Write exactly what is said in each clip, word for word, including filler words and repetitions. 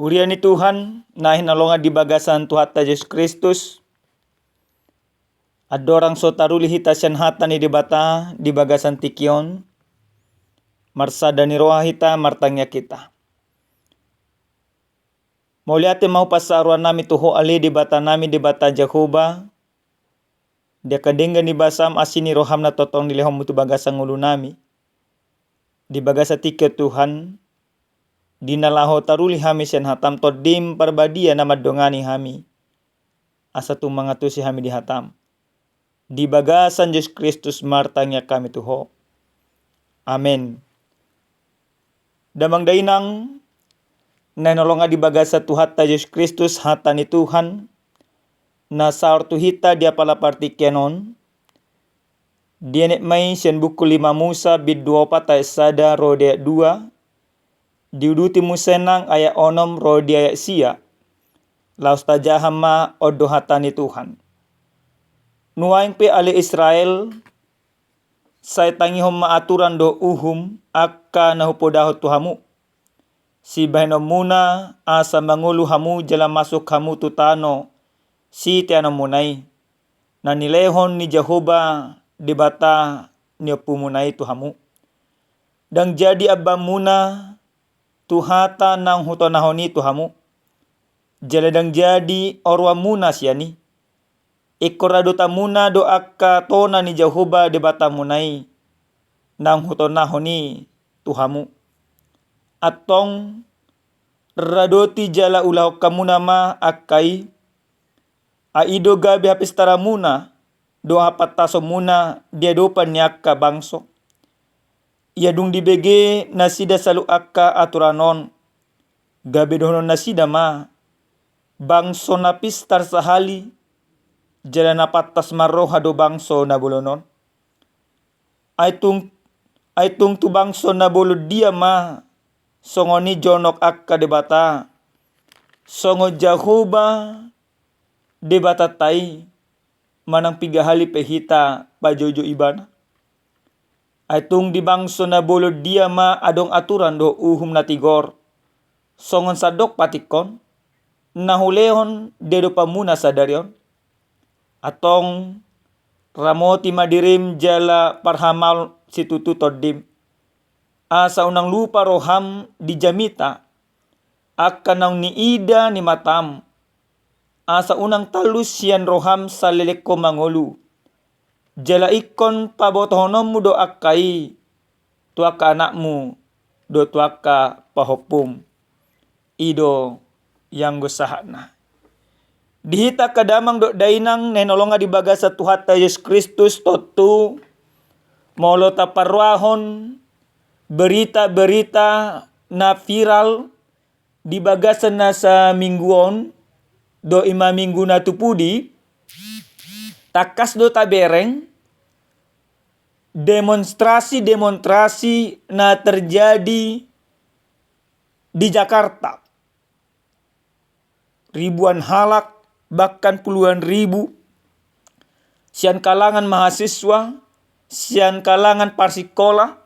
Huria ni Tuhan, na hinaholongan di bagasan Tuhanta Jesus Kristus, andorang so taruli hita sian hata ni Debata di bagasan tingki on, marsada ni roha hita, martangiang hita. Mauliate ma hupasahat rohanami tu Ho ale Debatanami, Debata Jahowa, di angka denggan ni basam, asi ni roham na tongtong dilehonmu tu bagasan ngolunami. Di bagasan tingki on Tuhan, di na laho taruli hami sian hatam, Tondim Parbadia na mandongani hami, asa tung mangantusi hami di hatam. Di bagasan Jesus Kristus martangiang hami tu Ho. Amen. Damang dainang, na hinaholongan di bagasan Tuhanta Jesus Kristus, hata ni Tuhan na saor tu hita di apala partingkian on, dienet ma i sian buku lima Musa bindu opat ayat sada ro di ayat dua, diuduti muse nang ayat onom ro di ayat sia, laos tajaha ma. On do hata ni Tuhan. Nuaeng pe ale Israel, sai tangihon ma aturan dohot uhum angka na hupodahon tu hamu sibahenonmuna, asa mangolu hamu jala masuk hamu tu tano siteanonmuna i, na nilehon ni Jahowa Debata ni ompumuna i tu hamu. Ndang jadi ambaanmuna tu hata naung hutonahon i tu hamu, jala ndang jadi oroanmuna sian i. Ingkon radotanmuna do angka tona ni Jahowa Debatamuna i naung hutonahon i tu hamu. Antong radoti jala ulahon hamuna ma angka i, ai i do gabe hapistaranmuna dohot hapantasonmuna di adopan ni angka bangso. Ia dung dibege nasida saluhut angka aturan on, gabe dohonon nasida ma, bangso na pistar sahali, jala na pantas marroha do bangso na bolon on. Ai tung, ai tung tu bangso na bolon dia ma songon i jonok angka debata, songon Jahowa Debatanta i, manang piga hali pe hita pajoujou ibana. Ai tung di bangso na bolon dia ma adong aturan dohot uhum na tigor, songon sandok patik on, na hulehon di adopanmuna sadari on. Antong ramoti ma dirim jala parhamaol situtu tondim, asa unang lupa roham di jamita, angka naung niida ni matam, asa unang tallus sian roham saleleng ho mangolu. Jala ingkon pabotohononmu do angka i tu angka anakmu dohot tu angka pahompum. I do ianggo sahatna. Di hita angka damang dohot dainang na hinaholongan di bagasan Tuhanta Jesus Kristus, tontu molo taparrohahon berita-berita na viral di bagasan na saminggu on, dohot i ma minggu na tu pudi, tangkas do tabereng demonstrasi-demonstrasi na terjadi di Jakarta. Ribuan halak, bahkan puluhan ribu, sian kalangan mahasiswa, sian kalangan parsikola,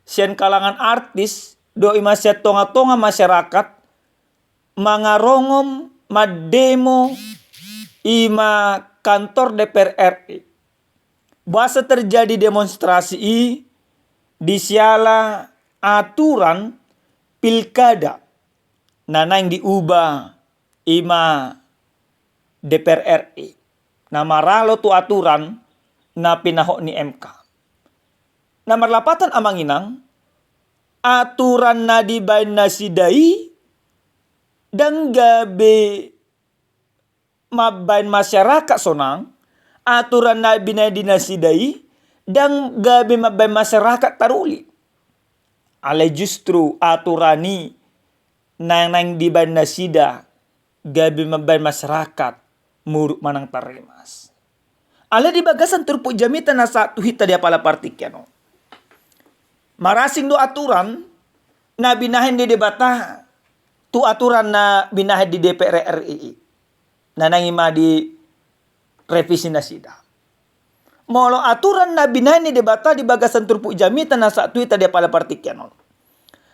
sian kalangan artis, dohot i ma sian tonga-tonga masyarakat, mangarongom, mandemo, i ma kantor D P R R I. Boasa terjadi demonstrasi i? Di siala aturan pilkada na naeng diubah i ma D P R R I, na maralo tu aturan na pinahot ni M K. Na marlapatan amang inang, aturan na dibaen nasida i ndang gabe mambaen masyarakat sonang, aturan na binaen di nasida i ndang gabe mambaen masyarakat taruli. Alai justru aturan i na naeng dibaen nasida gabe mambaen masyarakat muruk manang tarrimas. Alai di bagasan turpuk jamita na sahat tu hita di apala partingkian on, marasing do aturan na binahen ni Debata tu aturan na binahen di D P R R I i. Na naeng i ma direvisi nasida. Molo aturan na binahen ni Debata di bagasan turpuk jamita na sahat tu hita di apala partingkian on,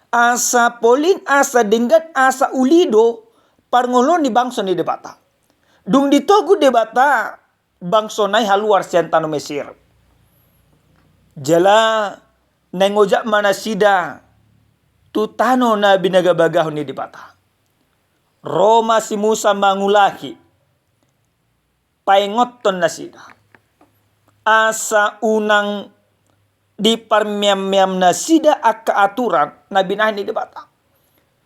Asa polin, asa denggan, asa uli do parngoluon ni bangso ni Debata. Dung ditogu Debata bangsona i haluar sian tano Mesir. Jala naeng ojak ma nasida tu tano na binagabagahon ni Debata. Ro ma si Musa mangulahi, paingothon nasida, asa unang diparmeammeam nasida angka aturan na binahen ni Debata.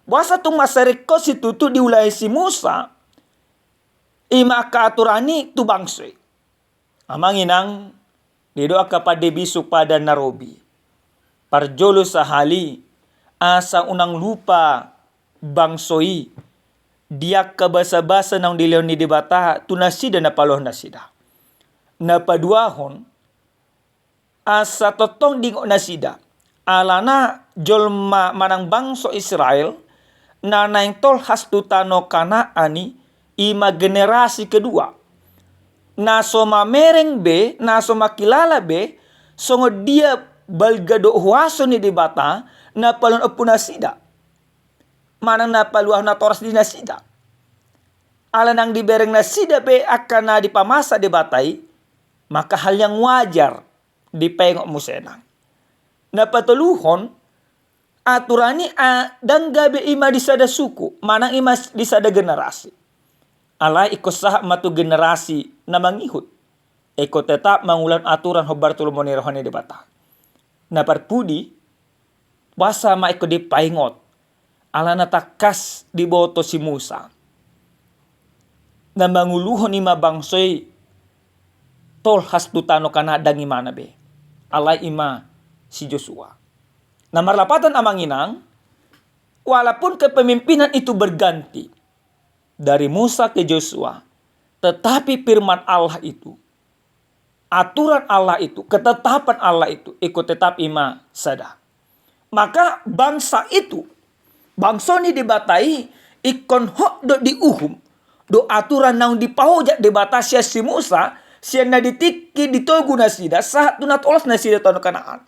Boasa tung mansai ringkot situtu diulahi si Musa, i ma angka aturan i tu bangso i. Amang inang, didok angka pande bisuk padan na robi, parjolo sahali, asa unang lupa bangso i di angka basabasa naung dilehon ni Debata tu nasida na paluahon nasida. Na paduahon, asa tongtong diingot nasida, alana jolma manang bangso Israel na naeng tolhas tu tano Kanaan i, i ma generasi kedua. Na so mamereng be, na so mangkilala be songon dia balga dohot huaso ni Debata na paluahon ompu nasida, manang na paluahon natoras di nasida. Ala naeng dibereng nasida be angka na dipamasa Debata i, maka hal yang wajar dipaingot muse nang. Na patoluhon, aturan i, a, ndang gabe i ma di sada suku, manang i ma di sada generasi. Alai ingkon sahat ma tu generasi na mangihut, ingkon tetap mangulahon aturan hombar tu lomo ni roha ni Debata. Na parpudi, boasa ma ingkon dipaingot? Alana tangkas diboto si Musa na manguluhon i ma bangso i tolhas tu tano Kanaan ndang ibana be, alai i ma si Josua. Na marlapatan, amang inang, walaupun kepemimpinan itu berganti dari Musa ke Josua, tetapi firman Allah itu, aturan Allah itu, ketetapan Allah itu, ingkon tetap i ma sada. Maka bangsa itu, bangso ni Debata i, ingkon hot do diuhum dohot aturan naung dipaojak Debata sian si Musa, sian na di tingki ditogu nasida sahat tu na tolhas nasida tu tano Kanaan.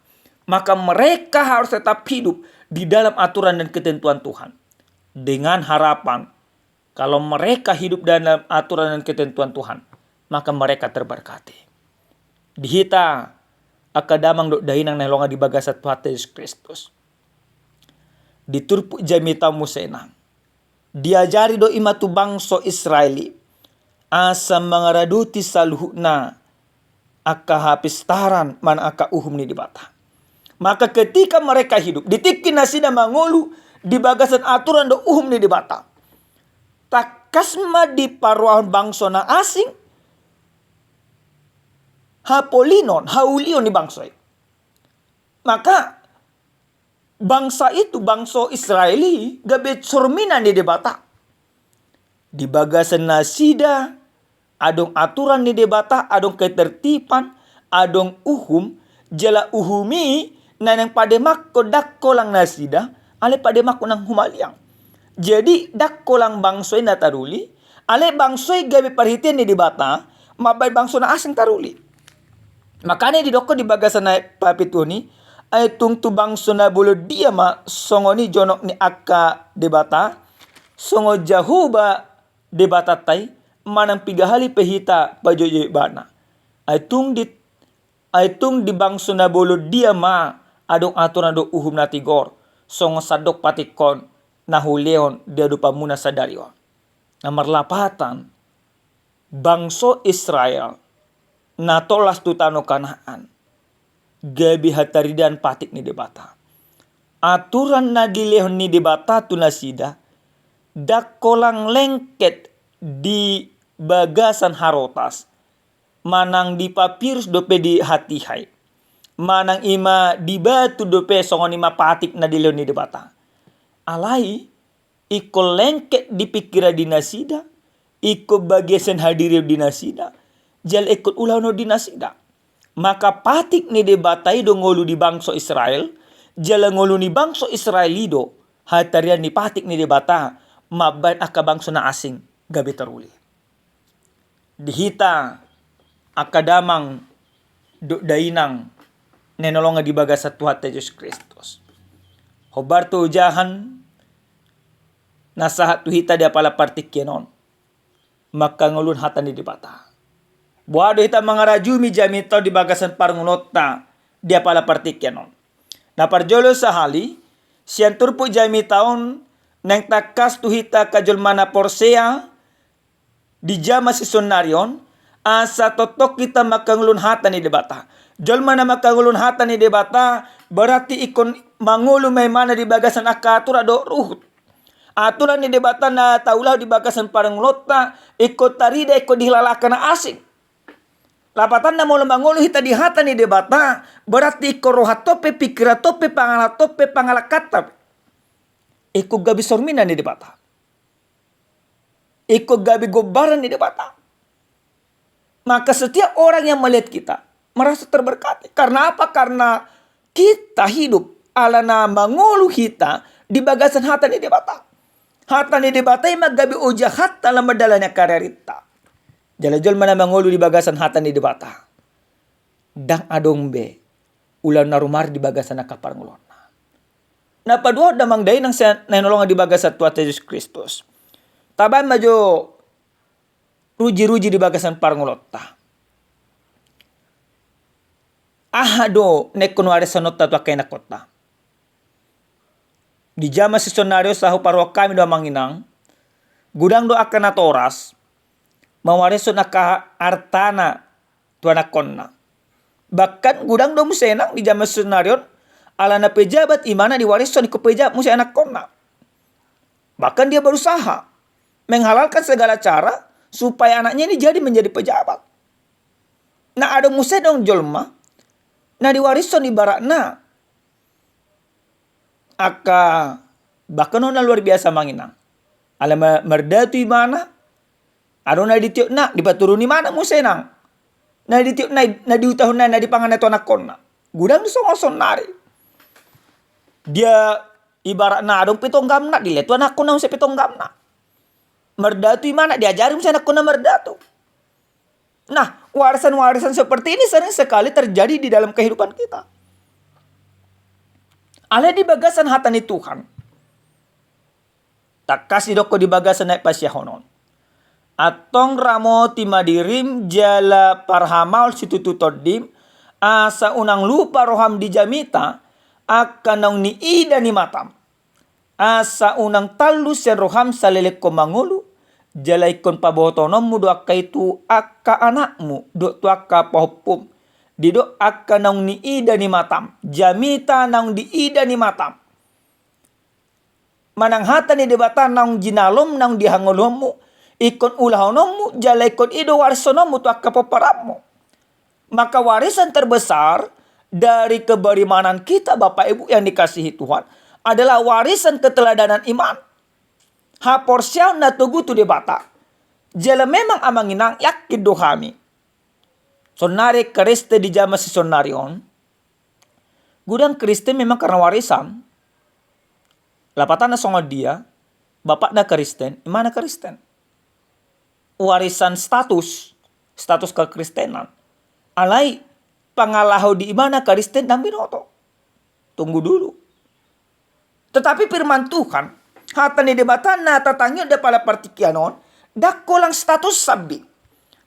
Maka mereka harus tetap hidup di dalam aturan dan ketentuan Tuhan, dengan harapan kalau mereka hidup dalam aturan dan ketentuan Tuhan, maka mereka terberkati. Di hita angka damang dohot dainang na hinaholongan di bagasan Tuhanta Jesus Kristus, di turpuk jamita muse nang, diajari do i ma tu bangso Israel i asa mangaradoti saluhutna angka hapistaran manang angka uhum ni Debata. Maka ketika mereka hidup, di tingki nasida mangolu di bagasan aturan dohot uhum ni Debata, tangkas ma diparohahon bangso na asing hapolinon, haulion ni bangso i. Maka bangsa itu, bangso Israel i, gabe cerminan ni Debata. Di bagasan nasida adong aturan ni Debata, adong ketertiban, adong uhum, jala uhum i na naeng pademanghon ndang holan nasida, alai pademanghon nang humaliang. Jadi ndang holan bangso i na taruli, alai bangso i gabe parhitean ni Debata mambahen bangso na asing taruli. Makana didokhon di bagasan ayat papituhon i, ai tung tu bangso na bolon dia ma songon i jonok ni angka debata, songon Jahowa Debatanta i, manang piga hali pe hita pajojoi ibana. Ai tung di, ai tung di bangso na bolon dia ma adong aturan dohot uhum na tigor, songon sandok patik on na hulehon di adopanmuna sadari on. Na marlapatan, bangso Israel na tolhas tu tano Kanaan gabe hataridan patik ni Debata. Aturan na dilehon ni Debata tu nasida ndang holan lengket di bagasan harotas, manang di papirus dope di hatiha i, manang i ma di batu dope, songon i ma patik na dilehon ni Debata. Alai ingkon lengket di pingkiran ni nasida, ingkon bagian sian hadirion ni nasida, jala ingkon ulaon ni nasida. Maka patik ni Debata i do ngolu di bangso Israel, jala ngolu ni bangso Israel i do hataridan ni patik ni Debata mambahen angka bangso na asing gabe taruli. Di hita angka damang dohot dainang na hinaholongan di bagasan Tuhanta Jesus Kristus, Hombar tu ojahan na sahat tu hita di apala partingkian on, mangkangoluhon hata ni Debata. Boha do hita mangarajumi jamita on di bagasan parngoluonta di apala partingkian on? Na parjolo sahali, sian turpuk jamita on naeng tangkas tu hita angka jolma na porsea di jaman sisonari on, asa tongtong hita mangkangoluhon hata ni Debata. Jolma na mangkangoluhon hata ni Debata berarti ingkon mangolu ma ibana di bagasan angka aturan dohot ruhut. Aturan ni Debata na taulahon di bagasan parngoluonta ingkon tarida, ingkon dihilala angka na asing. Lapatanna molo mangolu hita di hata ni Debata, berarti ingkon rohanta pe, pingkiranta pe, pangalahonta pe, pangalangkanta pe ingkon gabe sorminan ni Debata. Ingkon gabe gombaran ni Debata. Maka setiap orang yang melihat kita merasa terberkati. Karena apa? Karena kita hidup alana mangolu hita di bagasan hata ni Debata. Hata ni Debata i ma gabe ojahanta lam mandalani angka ariarinta. Jala jolma na mangolu di bagasan hata ni Debata, ndang adong be ulaon na rumar di bagasan angka parngoluonna. Na paduahon damang dainang sian na hinaholongan di bagasan Tuhanta Jesus Kristus, tabaen ma jo ruji-ruji di bagasan parngoluonta. Aha do na ingkon warishononta tu angka ianakhonta? Di jaman sisonari on, sahat paruhon hami do amang inang, godang do angka natoras mawarishon angka artana tu anakhonna. Bahkan godang do muse nang di jaman sisonari on, alana pejabat imana, diwarishon ingkon pejabat muse anakhonna. Bahkan dia berusaha menghalalkan segala cara supaya anaknya ini jadi menjadi pejabat. Na adong muse dong jolma na diwarishon ibaratna angka, bahkan on na luar biasa amang inang. Alana mardatu imana, adong na ditiopna, dipaturun imana muse nang. Na ditiopna, na diutahonna, na dipanganna tu anakhonna. Godang do songon saonnari. Dia ibaratna adong pitu gamna, dilehon tu anakhonna muse pitu gamna. Mardatu imana, diajari muse anakhonna mardatu. Nah, warisan-warisan seperti ini sering sekali terjadi di dalam kehidupan kita. Alai di bagasan hata ni Tuhan, tangkas didokkon di bagasan ayat pasiahon on: Antong ramoti ma dirim jala parhamaol situtu tondim, asa unang lupa roham di jamita angka naung niida ni matam. Asa unang tallus sian roham saleleng ho mangolu, jala ingkon pabotononmu do angka i tu angka anakmu dohot tu angka pahompum, didok angka naung niida ni matam, jamita naung diida ni matam. Manang hata ni Debata naung jinalom, naung dihangoluhonmu, ingkon ulahononmu, jala ingkon i do warishononmu tu angka pomparanmu. Maka warisan terbesar dari keberimanan kita, Bapak Ibu yang dikasihi Tuhan, adalah warisan keteladanan iman. Haporseaon na togu tu Debata. Jala memang amang inang, yakin do hami, saonnari Kristen di jaman sisonari on, godang Kristen memang karena warisan. Lapatanna songon dia, bapakna Kristen, imana Kristen. Warisan status, status kekristenan. Alai pangalaho di imana Kristen ndang binoto. Tunggu dulu. Tetapi firman Tuhan, hata ni Debata na tatangihon di apala partingkian on, ndang holan status sambing.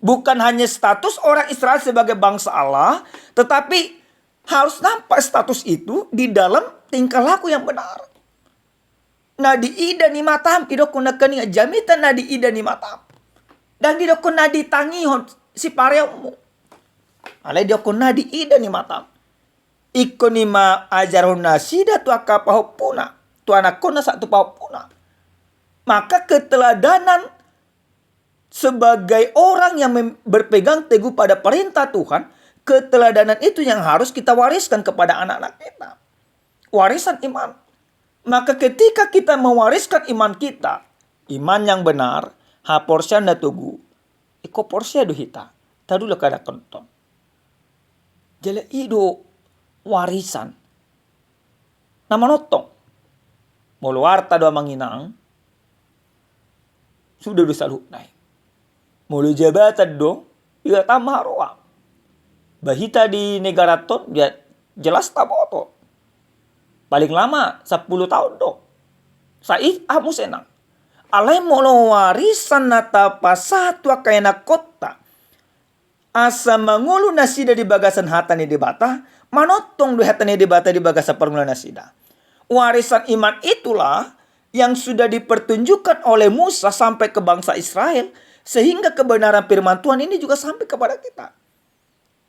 Bukan hanya status orang Israel sebagai bangsa Allah, tetapi harus nampak status itu di dalam tingkah laku yang benar. Na diida ni matam, didokkon nangkaningan, jamita na diida ni matam. Ndang didokkon na ditangihon sipareonmu. Alai didokkon na diida ni matam. Ingkon i ma ajarhon nasida tu angka pahompuna, tu anakhonna sahat tu pahompuna. Maka keteladanan sebagai orang yang mem-, berpegang teguh pada perintah Tuhan, keteladanan itu yang harus kita wariskan kepada anak-anak kita. Warisan iman. Maka ketika kita mewariskan iman kita, iman yang benar, haporseaon na togu, ingkon porsea do hita, taulahon angka anakhonta. Jala i do warisan na manongtong. Molo arta do amang inang, sudah do saluhutna i. Molo jabatan do, ia tamba haroa. Ba hita di negaranta on, ya jelas taboto. Paling lama sampulu taon do. Sai aha muse nang. Alai molo warisan na tapasahat tu angka ianakkonta asa mangolu nasida di bagasan hata ni Debata, manongtong do hata ni Debata di bagasan parngoluan nasida. Warisan iman itulah yang sudah dipertunjukkan oleh Musa sampai ke bangsa Israel, sehingga kebenaran firman Tuhan ini juga sampai kepada kita.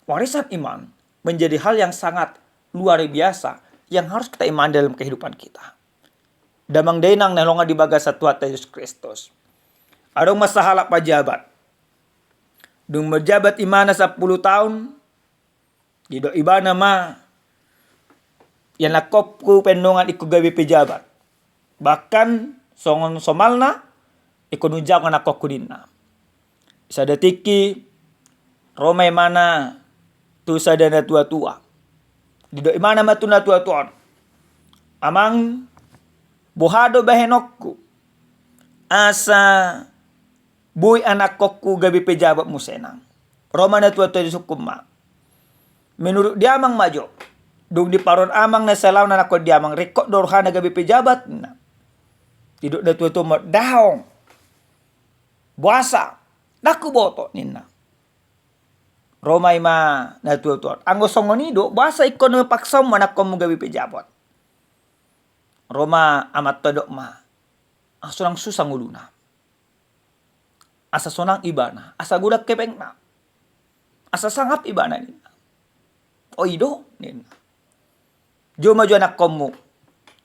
Warisan iman menjadi hal yang sangat luar biasa yang harus kita imani dalam kehidupan kita. Damang dainang na hinaholongan di bagasan Tuhanta Jesus Kristus. Adong ma sahalak pajabat. Dung marjabat imana sampulu taon, didok ibana ma, ianakkonku pe nunga ingkon gabe pejabat. Bahkan songon somalna, ingkon hujago anakkonku ninna. Sada tingki, ro ma imana tu sada natuatua. Didok imana ma tu natuatua on. Amang, boha do bahenonku asa boi anakkonku gabe pejabat muse nang. Ro ma natuatua disungkun ma. Menurut di amang ma jo. Dung diparoha amang na salaon anakkon di amang, ringkot do rohana gabe pejabat, ninna. Didok natuatua ma, daong. Boasa, ndang huboto, ninna. Ro ma ima natuatua on. Anggo songon i do, boasa ingkon na paksaon ma anakkonmu gabe pejabat. Ro ma amanta on, didok ma. Asa unang susa ngoluna. Asa sonang ibana, asa godang hepengna. Asa sangap ibana, ninna. O i do, ninna. Jou ma jo anakkonmu.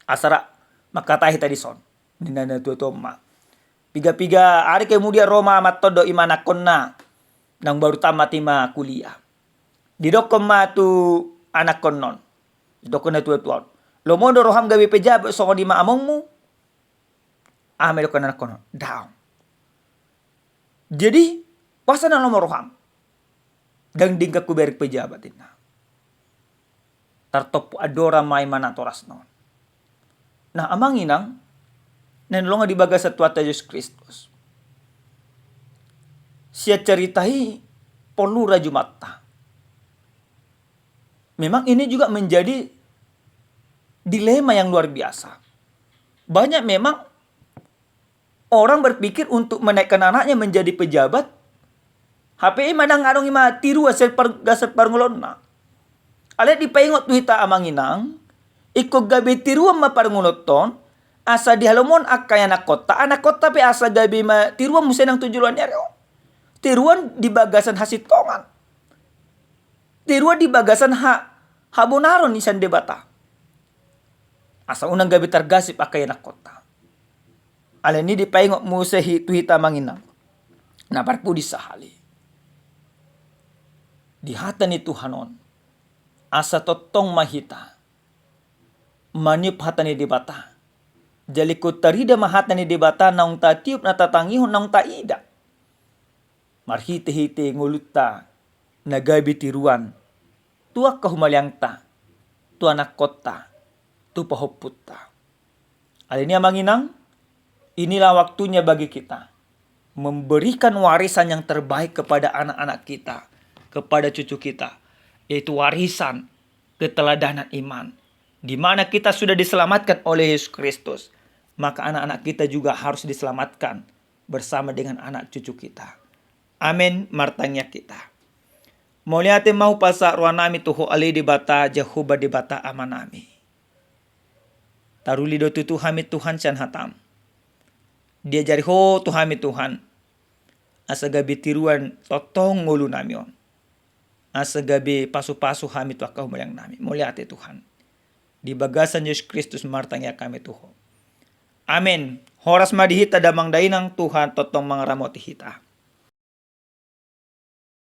Asa ra mangkatai hita dison, ninna natuatua on ma. Piga-piga ari kemudian ro ma amanta on dohot ima anakkonna. Naung baru tamat ima kuliah. Didokkon ma tu anakkon on. Didokkon natuatua on. Lomo do roham gabe pejabat songon i ma amongmu? Aha ma didokkon anakkon on? Daong. Jadi, boasa na lomo roham? Ndang denggan hubereng pejabat, ninna. Tartompu andorang ma ima natorasna on. Nah, amang inang, na hinaholongan di bagasan Tuhanta Jesus Kristus. Sian cerita i porlu rajumanta. Memang ini juga menjadi dilema yang luar biasa. Banyak memang orang berpikir untuk menaikkan anaknya menjadi pejabat, hape ima ndang adong ima tiruan sian par-, bagasan parngoluonna. Alai dipaingot tu hita amang inang, ingkon gabe tiruan ma parngoluonta on, asa dihalomohon angka ianakkonta, anakkonta pe asa gabe ma tiruan muse nang tu joloan ni ari on. Tiruan di bagasan hasintongan. Tiruan di bagasan ha-, habonaron sian Debata. Asa unang gabe targasip angka ianakkonta. Alani i dipaingot muse hi-, tu hita amang inang. Na parpudi sahali. Di hata ni Tuhan on. Asa tongtong ma hita maniop hata ni Debata. Jala ingkon tarida ma hata ni Debata naung tatiop, na tatangihon, naung taida. Marhite-hite ngolunta na gabe tiruan tu angka humaliangta, tu anakkonta, tu pahompunta. Alani i amang inang, inilah waktunya bagi kita memberikan warisan yang terbaik kepada anak-anak kita, kepada cucu kita, yaitu warisan keteladanan iman, di mana kita sudah diselamatkan oleh Yesus Kristus, maka anak-anak kita juga harus diselamatkan bersama dengan anak cucu kita. Amen. Martangiang hita. Mauliate ma hupasahat rohanami tu Ho ale Debata, Jahowa Debata Amanami. Taruli do tutu hami Tuhan sian hataM. Diajari Ho tu hami Tuhan, asa gabe tiruan tongtong ngolunami on. Asa gabe pasu-pasu hami tu angka humaliangnami. Mauliate Tuhan. Di bagasan Jesus Kristus martangiang hami tu Ho. Amen. Horas ma di hita damang dainang, Tuhan tongtong mangaramoti hita.